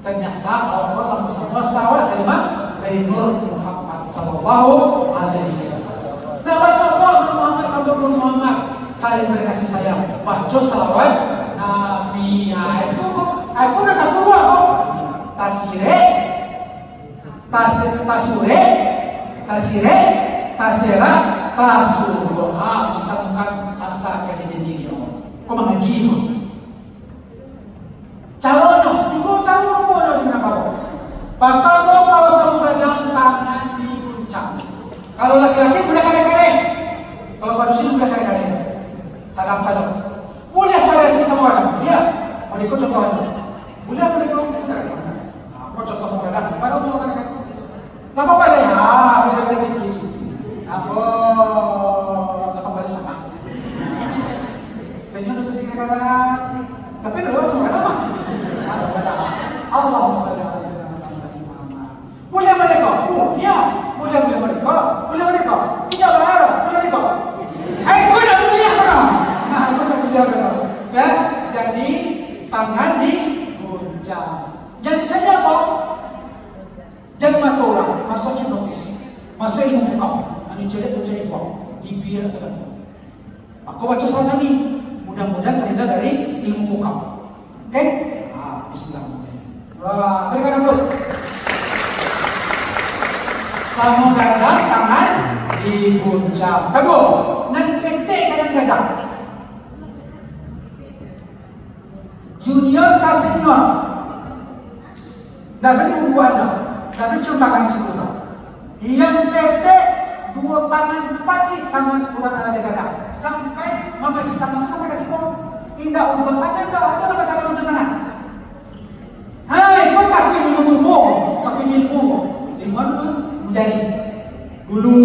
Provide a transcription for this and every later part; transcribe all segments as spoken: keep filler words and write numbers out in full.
Ternyata awak ko samo-samo salawat dari ma? Dari Nur Muhammad sallallahu alaihi wasallam. Nah, bak Nur Muhammad sampai Nur Muhammad saling berkasih sayang. Baco salawat Nabi. Ah, itu ko, aku nak tasuruah ko. Tasirek, tas-, tasurek, tasirek, taserak, tasuruah. Ah, kita bukan asal kejadian diri Allah. Ko mangaji ko. Caronyo, tigo caro ruponyo di Minangkabau. Partamo, kalau sadang bagadang, tangan diguncang. Kalau laki-laki buliah kareh-kareh. Kalau padusi buliah kareh-kareh. Sadang-sadang. Buliah pada si samo bagadang. Iyo. Kalau iko contohnyo. Buliah pada iko. Nah, iko contoh samo bagadang. Baru tu kareh-kareh. Ndak apa-apa lai, ah, beda-beda tipis. Apo, ndak apa-apa lai sanang. Senyum tu sadikit kadang, tapi doa samo bagadang mah. Ah, samo bagadang. Allahumma shalli ala sayyidina Muhammad. Buliah mereka, buliah, buliah, buliah mereka, buliah mereka. Tidak berharap, buliah mereka. Eh, kau dah buliah kau dah. Nah, kau dah buliah kau dah. Ya, jadi tangan diguncang. Jadi, jadi apa? Jan mato urang, masuak hipnotis, masuak ilmu pukau, anu caliak tu caliak pukau, bibia ka dalam. Mako baco salawat Nabi, mudah-mudahan tahinda dari ilmu pukau. Oke? Ah, bismillahirrahmanirrahim. Wah, barikan aplaus. Samo gadang tangan diguncang. Kaduo, nan ketek ka nan gadang. Junior ka senior. Ndak ado di bubuak ado. Ndak ado cium tangan di situ, Pak. Yang ketek duo tangan, pacik tangan urang nan ado gadang. Sampai mamacik tangan tu sampai ka siko. Indak ujuang tangan doh, itu namo salah ujuang tangan. Hai, kau takut ilmu tubuh, takut ilmu. Ilmu apa? Ilmu jari. Dulu.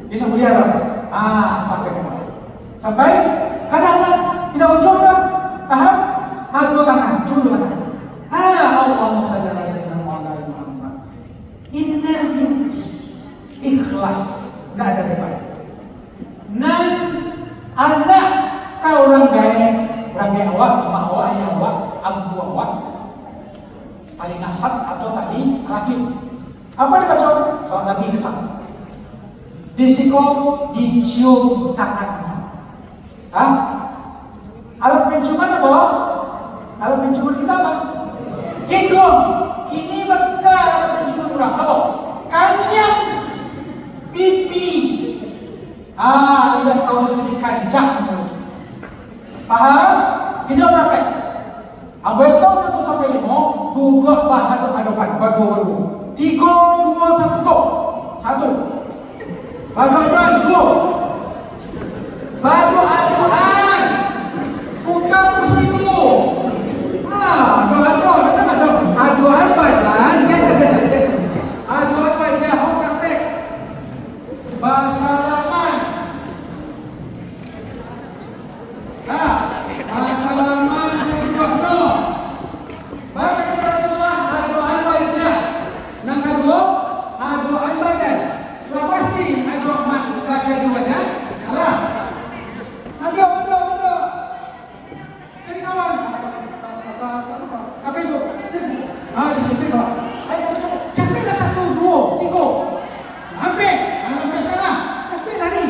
Dia nak mulia dah. Ah, sampai ka bawah. Sampai kadang lah, indak ujuang dah. Paham? Ah, duo tangan, cubo duo tangan. Ah, Allahumma shalli ala sayyidina Muhammad. Inner beauty, ikhlas, ndak ado depan. Nan anak ka urang gaek, urang gaek awak, mak awak, ayah awak, ambo awak, tali nasab atau tali rahim. Apo dibaco? Salawat Nabi tu. Di siko dicium tangan. Ha? Alat penciuman apo? Alat penciuman kito apo? Hiduang. Kini batukar alat penciuman urang. Apo? Kaniang. Pipi. Ah, indak tahu sini kancak. Paham? Kini praktek. Ambo hitong satu sampai limo, duduak bahadok-hadokan, baduo-baduo. Tigo, duo, satu, go. Satu. Baduo-duo, duo. Baduo-duoan. Bukan kursi duo. Ah, aduak-aduak, aduak-aduak. Aduakan badan, geser, geser, geser. Aduakan badan, ho, praktek. Basalaman. Ha, basalaman duduak no. Baca Rasulullah, aduakan wajah. Nan kaduo, aduakan badan. Lah pasti aduak ma-, badan jo wajah. Alah. Aduak, aduak, aduak. Cari kawan. Apa itu? Cari. Ah, di sini cari kawan. Ayo, cepat, cepat. Capeklah satu, duo, tigo. Hampir. Ah, hampir salah. Capeklah ni.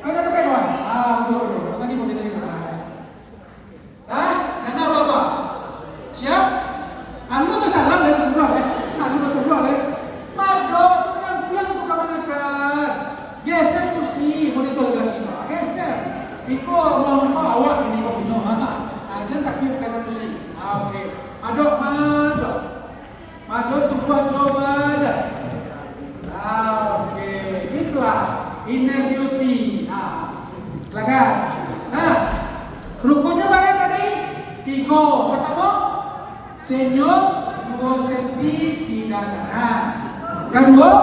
Ayo, dah sampai, kawan. Ah, duduk, duduk. Duduk tadi, duduk tadi. Ah. Dah? Dah tahu apa? Siap? Anu basalam dari sebelah, eh. Anu basalam, eh. Mado tu nan piang tu kamanakan? Geser kursi, monitor laki tu. Ah, geser. Iko mau apa awak ini kau punya, ha? Ah, jangan tak piang geser kursi. Ah, oke. Mado, mado. Mado tubuah jo badan. Ah, oke. Ikhlas. Inner beauty. Ah. Silakan. Nah, rukunnyo bara tadi? Tigo. Partamo, senyum duo senti kiri kanan. Kaduo,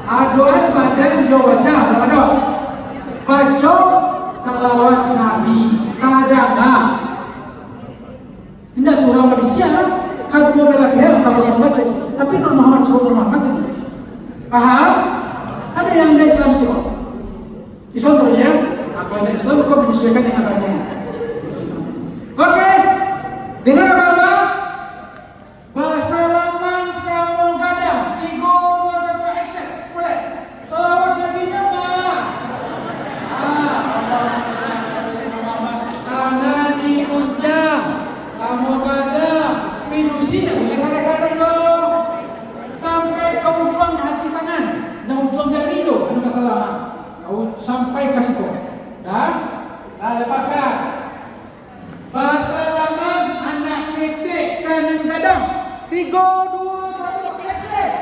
aduakan badan jo wajah. Samo-samo. Baco salawat Nabi. Tadanga. Indak surang Malaysia, kan? Kaduo belah pihak samo-samo baco. Tapi Nur Muhammad suruah Nur Muhammad tadi. Paham? Ado yang indak Islam siko? Islam sajo, ya? Nah, kalau indak Islam, kau menyesuaikan dengan agama. Oke. Dengan apa-apa? Tigo, duo, satu, action!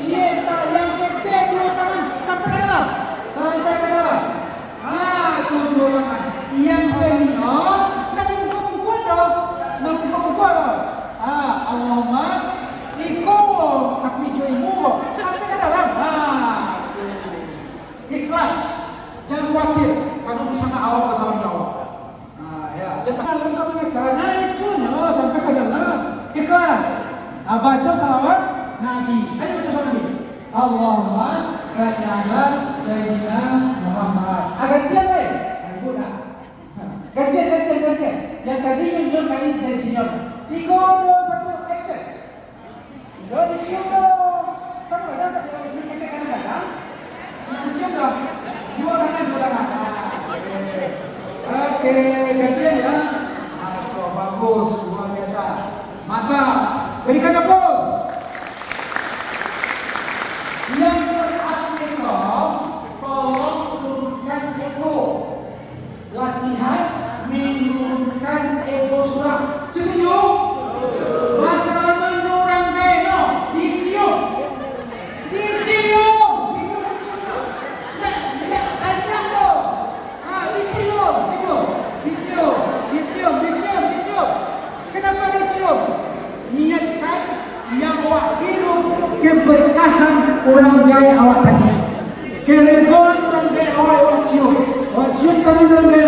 Ciek, tak, yang ketek duo tangan sampai ka dalam. Sampai ka dalam. Ah, tu duo tangan. Yang senior, ndak dibungkuak-bungkuak doh. Ndak dibungkuak-bungkuak doh. Ah, Allahumma, iko takbir jo ilmu ko. Sampai ka dalam. Ah, tu. Ikhlas. Jangan khawatir. Karena di sana awak basama Allah. Ah, ya. Jangan dalam ka mana ka. Nah, itu nyo sampai ka dalam. Ikhlas. Ah, baco salawat Nabi. Ayo baco salawat Nabi. Allahumma salli ala Sayyidina Muhammad. Ah, gantian, weh. Ah, ibu dah. Gantian, gantian, gantian. Yang tadi, yang, yang tadi dari senior. Tigo, duo, satu, action. Yo, dicium dong. Sama ada tak, yang ketek kadang-kadang? Dicium dong. Dua tangan, dua tangan. Ah, oke. Oke, gantian ya. Ah, itu bagus, luar biasa. Mantap. Berikan aplaus. Yang terakhir, tolong turunkan ego. Latihan menurunkan ego surang. Setuju? Basalaman jo urang gaek no, dicium. Dicium. Itu dicium. Ndak, ndak kanyang doh. Ah, dicium. Itu. Dicium. Dicium, dicium, dicium. Kenapa dicium? Niatkan yang awak hirup keberkahan urang gaek awak tadi. Keredoan urang gaek awak, awak cium. Awak cium tangan urang gaek.